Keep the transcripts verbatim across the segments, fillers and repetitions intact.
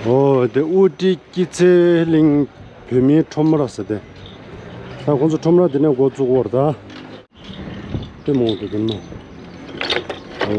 ཨོ་དེ་ཨུ་ཏི་སྐྱིད་ཚལ་གླིང་བོད་མིའི་ཁྲོམ་ར་ཟེར་དེ། ད་ཁོང་ཚོ་ཁྲོམ་ར་དེ་ནས་འགོ་བཙུགས་པ་རེད་ད། དཔེ་མང་པོ་འདུག་དེ་ན། ཨོ་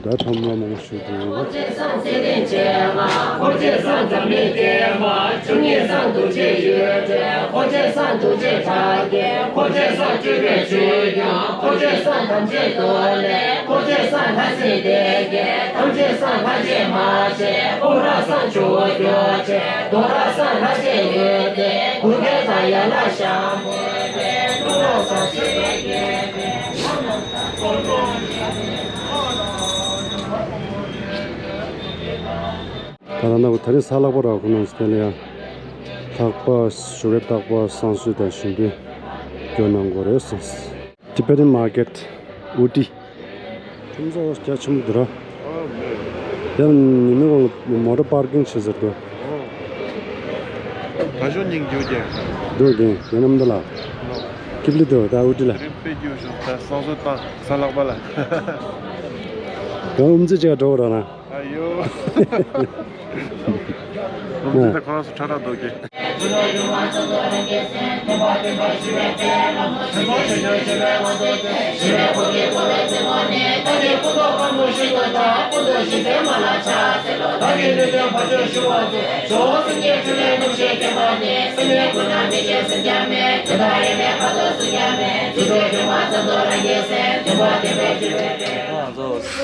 ད་ཁྲོམ་ར་མང་པོ་ཞིག་འདུག་འཁོར་བཅས་སངས་ཚེ་རིང་ཆེན་མ། འཁོར་བཅས་སངས་འཛམ་གླིང་སྐྱེས་མ། བཅུ་གཉིས་སངས་རྡོ་རྗེ་ཡོད་དྲན། འཁོར་བཅས་སངས་རྡོ་རྗེ་གྲགས་ཅན། འཁོར་བཅས་སངས་སྤྲུལ་པའི་ཆོས་སྐྱོང་། འཁོར་བཅས་སངས་དམ་ཅན་ཏོ་ལེ། འཁོར་བཅས་སངས་ལྷ་སྲིན་སྡེ་བརྒྱད། ཐམས་ཅད་སངས་ལྷ་ཆེན་མ་ཆེན། ཨོ་ར་སངས་ཆུ་བོ་སྐྱོ་ཆེན། རྡོ་ར་སངས་ལྷ་ཆེན་ཡོད་དེ། གུར་མཁན་སངས་ཡན་ལག་ཤམ་བུ་སྟེ། ཀླུ་ལོ་སངས་ཆེན་བརྒྱད་དེ། ད་ལྟ་ན་བུ་ད་རིང་གཟའ་ལྷག་པ་ར་ཁོ་ནང་སྟེ་ལ་ཡང་ལྷག་པ་ཞོགས་ཀའི་རྟག་པར་བསང་གསོལ་དང་ཞུན་འབུལ་སྐྱོར་གནང་དགོས་རེད་གསུངས། Tibetan Market ཨུ་ཏི། ཁྱིམ་ཚང་རྒྱ་ཆེན་པོ་འདུག་ར། ཨ་མེད། ཡང་ཉི་མའི་གོང་ལ་མོ་ཊ་པར་ཀིང་བྱེད་ཟེར་འདུག་ཨོ། ད་ཞོགས་སྙིང་རྗེ་ཀྱང་། འདུག་རྒན་ཡང་ནམ་ད་ལ། ཨོ། ཀིབ་ལི་འདུག་ད་ཨུ་ཏི་ལ། རིམ་པས་རྒྱུགས་ཤོག་ད་སང་སོ་དང་གཟའ་ལྷག་པ་ལ། ད་ཨུམ་ཙི་ཅིག་འགྲོ་ར་ན། ཨ་ཡོ། ཨུམ་ཙི་ད་ཁོ་རང་སུ་ཁྲ་ཁྲ་འདུག་གི། ང་ཚོ་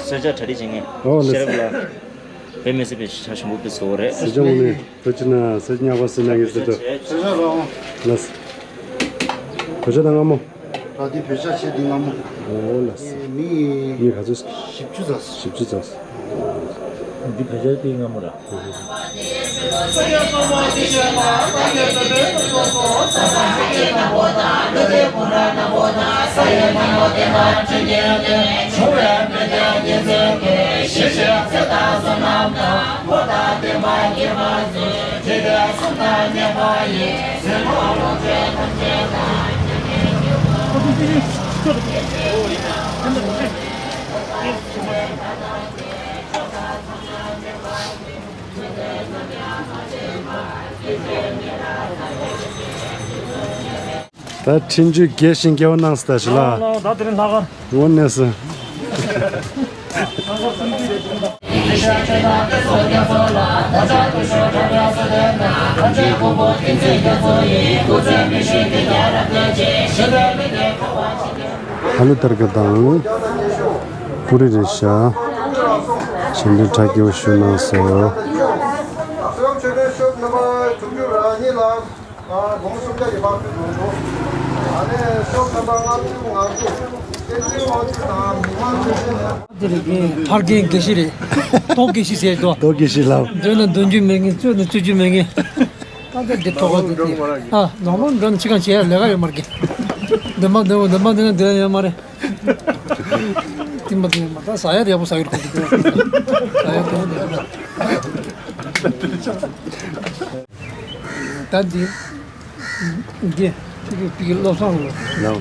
གསོལ་ཇ་གྲ་སྒྲིག་བྱེད་མཁན། ཨོ་ལགས། ཤེས་རབ་ལགས། དཔེ་མི་སྲིད་པའི་ཞལ་ཞིམ་པོ་དཔེ་བཟོ་བ་རེད། གསོལ་ཇ་འོང་ནས་བོད་ཕྱི་ནང་གསོལ་ཇ་ཉག་པ་ཟེར་ན་ངེས་ཟེར་དུ། ལགས། བོད་ཇ་དང་མངར་མོ། ད་འདི་བོད་ཇ་བྱས་འདི་མངར་མོ། ཨོ་ལགས། མི། མི་ག་ཚོད། བཞི་བཅུ་ཙམ། བཞི་བཅུ་ཙམ། འདི་བོད་ཇ་དེ་མངར་མོ་ར། ད་འཕྲིན་བཅོལ་རྒྱས་ཤིང་རྒྱས་པ་གནང་སྟེ་ཞུ་ལ། ལགས་ལགས། ད་དེ་རིང་ལྷག་དཀར། དངོས་གནས་སུ། ཧ་ལུ་ཏར་ག་དང་། པུ་རི་རེ་ཤ། ཞལ་འདོན་གྲ་རྒྱས་པོ་ཞུ་གནང་སོང་། དེ་རེད་གི། ཕར་རྒན་དགེ་བཤེས་རེད། ཏོག་དགེ་བཤེས་ཟེར་དོ། ཏོག་དགེ་བཤེས་ལགས། འདོན་ན་འདོན་རྒྱུ་མེད་མཁན། རྩོད་ན་རྩོད་རྒྱུ་མེད་མཁན། ད་ལྟ་འདི་ཐོག་ག་འདི་ཨ་ནང་ལོགས་འགྲོ་ན་ཅི་གང་བྱེད་ཡ་ལས་ཀ་ཡོད་མ་རེད་གི། འདོན་པ་འདོན་པ་འདོན་པ་འདོན་ན་འདོན་ཡ་ཡོད་མ་རེད། དེ་མ་དེ་མ་ད་ཟ་ཡ་ཡག་པོ་ཟ་གི་རེད་ཁོ་ཚོ། ཟ་ཡ་དེ་མ་དེ་མ་ད་འདི་འདི་ཅིག་གི་བློ་བཟང་ལོ། ལོ།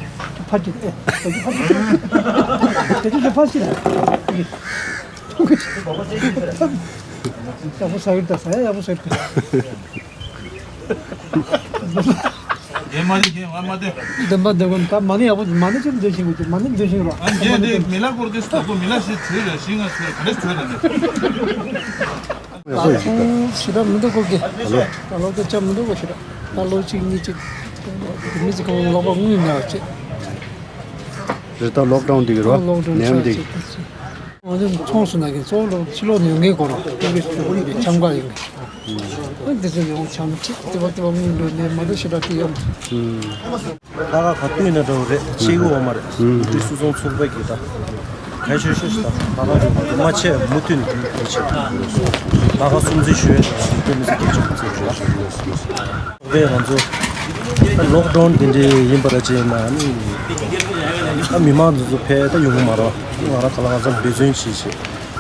ཕ་གི་ཨེ་ཕ་གི་ཕ་གི་ཕ་གི་ལ་ཡག་པོ་ཟ་གི་རེད། ད་ཟ་ཡ་ཡག་པོ་ཟ་གི་རེད། ཡེ་མ་དེ་ཡེ་མ་དེ། འདོན་པ་འདོན་དགོས། ད་མ་ཎི་ཡག་པོ་མ་ཎི་ཅིག་འདོན་བཞིན་དགོས། མ་ཎི་འདོན་བཞིན་རོགས། ཨ་འདི་འདི་མི་ལ་སྐོར་དེ་སོ་སོ་མི་ལ་ཞིག་བྱོས་ར་ཞིག་ང་བྱོས་ག་རེ་བྱོས་ར་ནི། ད་ཁོང་ཞེ་དྲག་མི་འདུག་གོ་གི། ད་ལོ་ད་ལོ་ད་ཅག་མི་འདུག་གོ་ཞེ་དྲག་ད་ལོ་གཅིག་གཉིས་གཅིག་མི་ཚེ་གང་ལོག་པ་དངུལ་མེད་པ་བྱེད། རེད་ད་ལོག་ཌའུན་འདི་གི་རོ་ལོག་ཌའུན་ནད་ཡམས་འདི་གི། ང་ཚོ་ཚོང་སུ་ན་གི་གཙོ་བོ་ཕྱི་ལོག་ནས་ཡོང་མཁན་སྐོར་རོ་ཏུ་རི་སི་ཊི་འཆམ་ག་ཡོང་གི། འདི་ཚོ་ཡོང་འཆམ་ཅིག་དེ་བ་དེ་བ་དངུལ་འགྲོ་ནས་མ་འདུག་ཞེ་དྲག་དེ་ཡོང་། ལྷག་དཀར་ག་དུས་ཡིན་ན་འདྲ་བོ་རེད། ཆེ་གི་འོ་མ་རེད། འབྲི་སུ་ཚོང་ཚོགས་པའི་གི་ད་ག་ཤོད་ཤོད་ཤོད་ད་ལྷག་དཀར་རེད་མ་ཆེ་མུ་མཐུད་ནས་དེ་ཆེ། ལྷག་དཀར་སྲུང་བརྩི་ཞུ་ཡས་དེ་མི་ཚེ་སྐྱིད་ཆོག་ཚེ་ཞུ་ཡ་ཞུ་ཡས་ཚོགས་པའི་ང་ཚོ་ད་ལོག་ཌའུན་དེ་འདྲའི་ཡིན་པ་ར་ཅེ་ན་ནི་ད་མི་མང་ཚོ་ཚོ་ཕེ་ད་ཡོང་གི་མ་རེད། ང་རང་ག་ལ་ང་ཚོ་འབད་བརྩོན་བྱེད་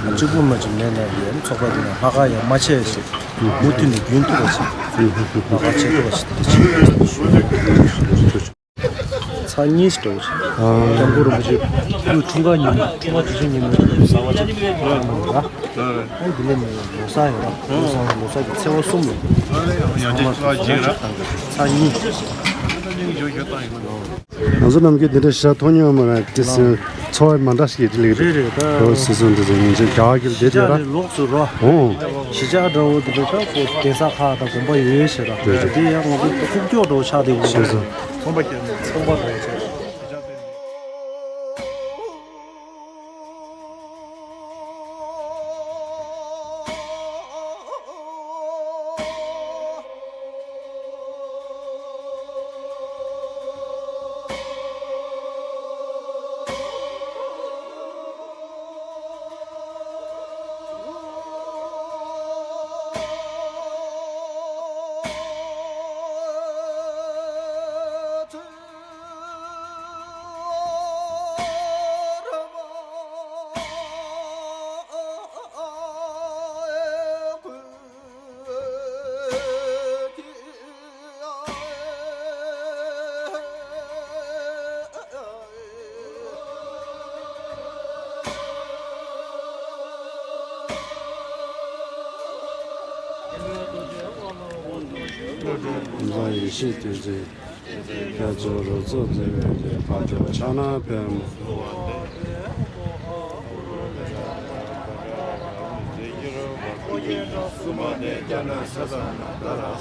བྱེད་གཅིག་པུ་མ་གཅིག་མེད་ན་ཡང་ཚོགས་པ་དེ་ན་ལྷག་དཀར་ཡང་མ་ཆེ་ཞེས་མུ་མཐུད་ནས་རྒྱུན་མཐུད་པ་ཞིག་ལྷག་དཀར་ཆེ་མཐོ་བ་ཞིག་དེ་ཆེ། ཁག་གཉིས་ཤིག་འདྲ་བོ་ཞིག་སྐྱབས་མགོན་རིན་པོ་ཆེ་སྐུའི་འཁྲུངས་སྐར་ཉིན་མོ། འཁྲུངས་སྐར་དུས་ཆེན་ཉིན་མོ་གཟའ་པ་ཅིག་ལ་ཡོད་ར། ཨ་དེ་ལས་ནི་ལོ་གསར་ཡོད་ར། ལོ་གསར་ལོ་གསར་གྱི་ཚེས་པ་གསུམ་ལ་ཡང་ཚང་མ་ཚོགས་ཞིང་བཞེངས་བཏང་གི་ཚར་གཉིས། ང་ཚོ་ནམ་རྒྱུན་འདི་འདྲ་ཞེ་དྲག་མཐོང་མྱོང་མ་རེད། དེ་སྲིད་ཚོར་བ་མ་འདྲ་ཞིག་རེད་ལེགས་རེད། རེད་རེད་ད། ཨོ་སྲིད་སྲིད་འདི་ཚོ་ཡིན་ཚེ་རྒྱ་གར་གྱི་བསྡད་དེ་ར། ལོགས་སུ་ར། ཨོ། གཞིས་ཆགས་འདྲ་བོ་འདི་འདྲ་ད་ཁོ་གདན་ས་ཁག་དང་དགོན་པ་ཡོད་ཞེས་ར། རེད་རེད། དེ་ཡང་ང་ཚོ་ཁུག་ཀྱོག་འདྲ་བོ་ཆགས་བསྡད་ཡོད་རེད། ཚོང་པ་ཁྱེར་ནས་ཚོང་པ་འདྲ་བོ་ཆགས། ཡེ་ཤེས་དོན་ཆེན། རྒྱ་མཚོ་རོལ་མཚོ་མཛེས་པའི་ལས། འཕགས་མཆོག་ཕྱག་ན་པདྨོ།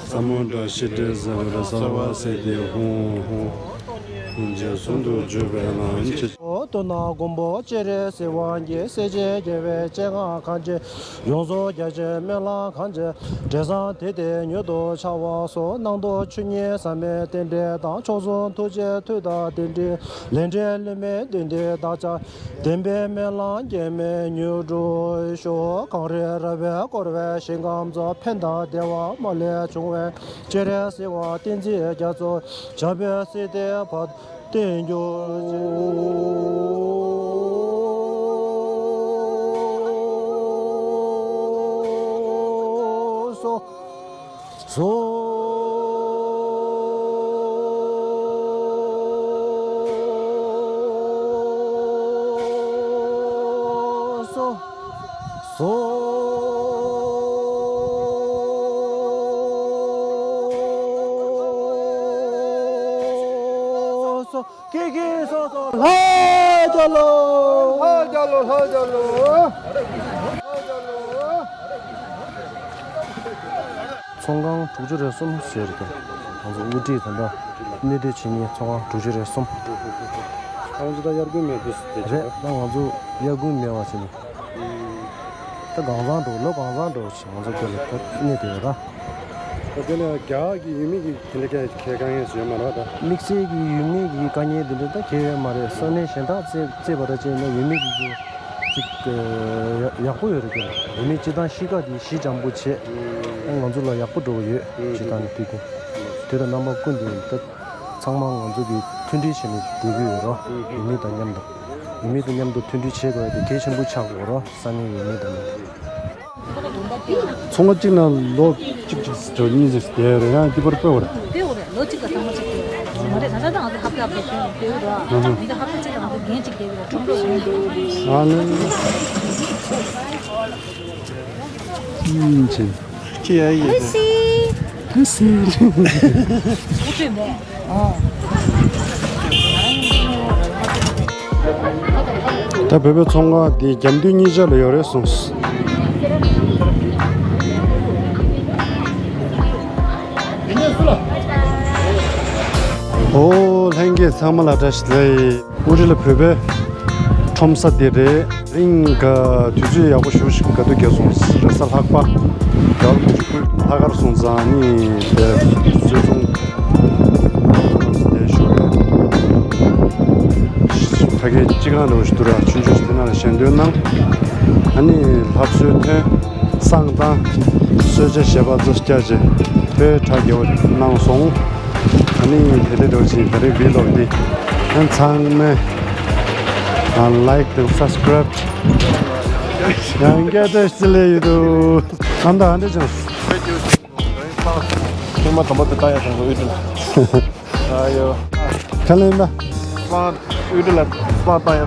ས་མུ་ཏྲ་ཤྲཱི་ཏ་ཟེར་བར་གསོལ་བ་སྩལ་ཏེ་ཧཱུྃ་ཧཱུྃ། ཕྱིན་ཆད་ཟུང་དུ་འཇུག་པའི་ལམ་ཁྱེད། ཐུགས་ན་མགོན་པོ་སྤྱན་རས་གཟིགས་དབང་གིས། སྲས་བཅས་རྒྱལ་བའི་སྤྱན་སྔར་གང་མཇལ། ཡོངས་སུ་རྒྱ་ཆེའི་སྨོན་ལམ་གང་མཇལ། འབྲས་བཟང་དེ་སྟེ་མྱུར་དུ་འཆར་བར་ཤོག། གནང་དོ་ཆོས་ཉིད་ཟབ་མོའི་རྟེན་འབྲེལ་དང་། མཆོག་གསུམ་ཐུགས་རྗེའི་མཐུ་དང་ལྡན་འབྲེལ། ལས་འབྲས་ལྷད་མེད་དོན་འདི་བདག་ཅག། བདེན་པའི་སྨོན་ལམ་འགལ་མེད་མྱུར་འགྲུབ་ཤོག། གངས་རི་ར་བས་བསྐོར་བའི་ཞིང་ཁམས་སུ། ཕན་དང་བདེ་བ་མ་ལུས་འབྱུང་བའི། སྤྱན་རས་གཟིགས་དབང་བསྟན་འཛིན་རྒྱ་མཚོ། བྱམས་པའི་སྲིད་དེ་བར་བརྟན་གྱུར་ཅིག། སོ། སོ། སོ། སོ། སོ། ཀི་ཀི་སོ་སོ་ལྷ་རྒྱལ་ལོ། ལྷ་རྒྱལ་ལོ། ལྷ་རྒྱལ་ལོ། ལྷ་རྒྱལ་ལོ། ཚོང་ཁང་དྲུག་ཅུ་རེ་གསུམ་ཟེར་གི། ང་ཚོ་དབུ་ཁྲིད་དང་འདྲ་གནས་སྡོད་བྱེད་མཁན་ཚོང་ཁང་དྲུག་ཅུ་རེ་གསུམ། ཁོང་ཚོ་ད་དབྱར་དགུན་མེད་དུས་དེ་རེད། ད་ང་ཚོ་དབྱར་དགུན་མེད་པ་བྱས་ནས། ད་གང་བཟང་འགྲོ་ལོ་གང་བཟང་འགྲོ་ཞེས་ང་ཚོ་སྐད་ལ་ད་གནས་དེ་རེད་ད། ད་དེ་ལ་རྒྱ་གི་ཡུལ་མི་གི་དེ་འདྲ་གས་གས་དཀའ་ངལ་ཞིག་ཡོད་མ་རེད་པ་ད། དམིགས་བསལ་གྱི་ཡུལ་མི་གི་དཀའ་ངལ་དེ་འདྲ་ད་གས་ཡོད་མ་རེད། ས་གནས་གཞན་དག་བརྩིས་བརྩིས་པ་ད་བྱས་ན་ཡུལ་མི་གི་ཅིག་ཡག་པོ་ཡོད་རེད་ཀྱི། ཡུལ་མི་སྤྱི་བཏང་གཤིས་ཀ་དེ་གཞི་འཇམ་པོ་བྱས། ང་ཚོ་ལ་ཡག་པོ་འགྲོ་གི་ཡོད། སྤྱི་བཏང་ནས་བལྟས་དུས་དེ་དང་རྣམ་པ་ཀུན་ཏུ་ད། ཚང་མ་ང་ཚོ་གིས་མཐུན་སྒྲིལ་བྱས་ནས་བསྡད་ཀྱི་ཡོད་རོ། ཡུལ་མི་དང་མཉམ་དུ། ཡུལ་མི་དང་མཉམ་དུ་མཐུན་སྒྲིལ་བྱེད་དགོས་ཡ་དེ་གལ་ཆེན་པོ་ཆགས་ཡོད་རོ། ས་གནས་ཡུལ་མི་དང་མཉམ་དུ། ཚོང་ཁང་གཅིག་ནང་ལོ་གཅིག་གཅིག་ཙམ་གཉིས་ཙམ་བསྡད་ཡོད་རེད། ཡང་སྐྱིད་པོར་སྤོས་པ་རེད། སྤོས་པ་རེད། ལོ་གཅིག་ལ་ཚང་མ་གཅིག་སྤོས་པ་མ་རེད། ད་ལྟ་ད་ང་ཚོ་ཧབ་ཏ་ཧབ་ཏ་སྤོས་པ་རེད། ད་ལྟ་ད་ང་ཚོ་ཧབ་ཏ་གཅིག་ལ་ང་ཚོ་འགན་གཅིག་བསྡད་ཡོད་རེད། ཁྲོམ་ར་གཞན་དུ། ཨ་ནི། ཨུམ་ཆེ། ཁྱི་ཡ་ཡི། ཧུ་སི། ཧུ་སི། ཧུ་སི་མེ། ཨོ། ད་བོད་པའི་ཚོང་ཁང་འདི་རྒྱབ་མདུན་གཉིས་ཆ་ལ་ཡོད་རེད་གསུངས། ཨོ་ལྷན་རྒྱས་ཚང་མ་ལ་བཀྲ་ཤིས་བདེ་ལེགས། ཨུ་རི་ལ་བོད་པའི་ཁྲོམ་ས་དེ་རེད། དེ་རིང་ག་དུས་ཚོད་ཡག་པོ་ཞེ་པོ་ཞིག་ག་དུས་བརྒྱབ་སོང་། རེས་གཟའ་ལྷག་པ། རྒྱ་ལོ་ལྷག་དཀར་སོང་ཙང་ནི་དེ་བཟོ་ཚོང་དེ་ཞུ་བའི་ཕ་གིའི་སྤྱི་ཁང་འདྲ་བོ་ཞིག་འདུག་ར། ཆུང་ཆུང་ཞིག་དེ་ནང་ལ་ཞལ་འདོན་གནང་། ཨ་ནི་ལྷ་གསོལ་ཐོན། བསང་བཏང་། གསོལ་ཇ་བཞེས་པ་ཚོ་བསྐྱལ་རྗེས་དཔེ་གྲ་རྒྱས་པོ་གནང་སོང་། ཨ་ནི་དེ་འདྲ་འདྲ་བོ་ཞིག་ད་རེས་བི་ལོག་འདི་ཨ་ཚང་མས་ཨ་ལའིཀ་དང་སབ་སི་ཀེ་རེབ་ཡང་བསྐྱར་བཀྲ་ཤིས་བདེ་ལེགས་ཡོད་དོ། ཨ་མདའ་ཨ་འདྲ་ཅང་། ཐེངས་མ་དང་པོ་དེ་ལྟ་ཡ་དང་གོ་ཡོད་དོ། ཨ་ཡོ། ཁ་ལེན་པ། ཨུ་ཏི་ལ་སྤ་ཏང་ཡ་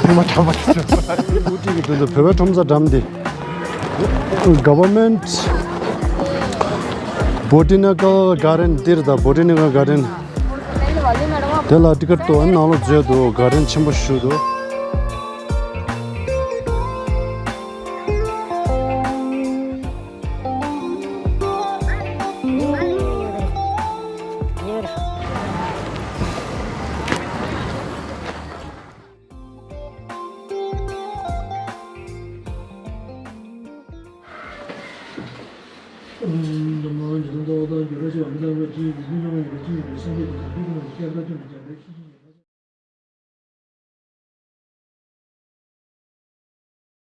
ཐང་མ་ཐང་མ་ཐང་། ཨུ་ཏི་གི་དོན་དུ་བོད་པའི་ཁྲོམ་ས་འགྲམ་དེ། Government Botanical Garden འདིར་ད་Botanical Garden དེ་ལ་ཏི་ཀེ་ཊི་ཏོ་ནང་ལོགས་འཛུལ་འདུག Garden ཆེན་པོ་ཞིག་འདུག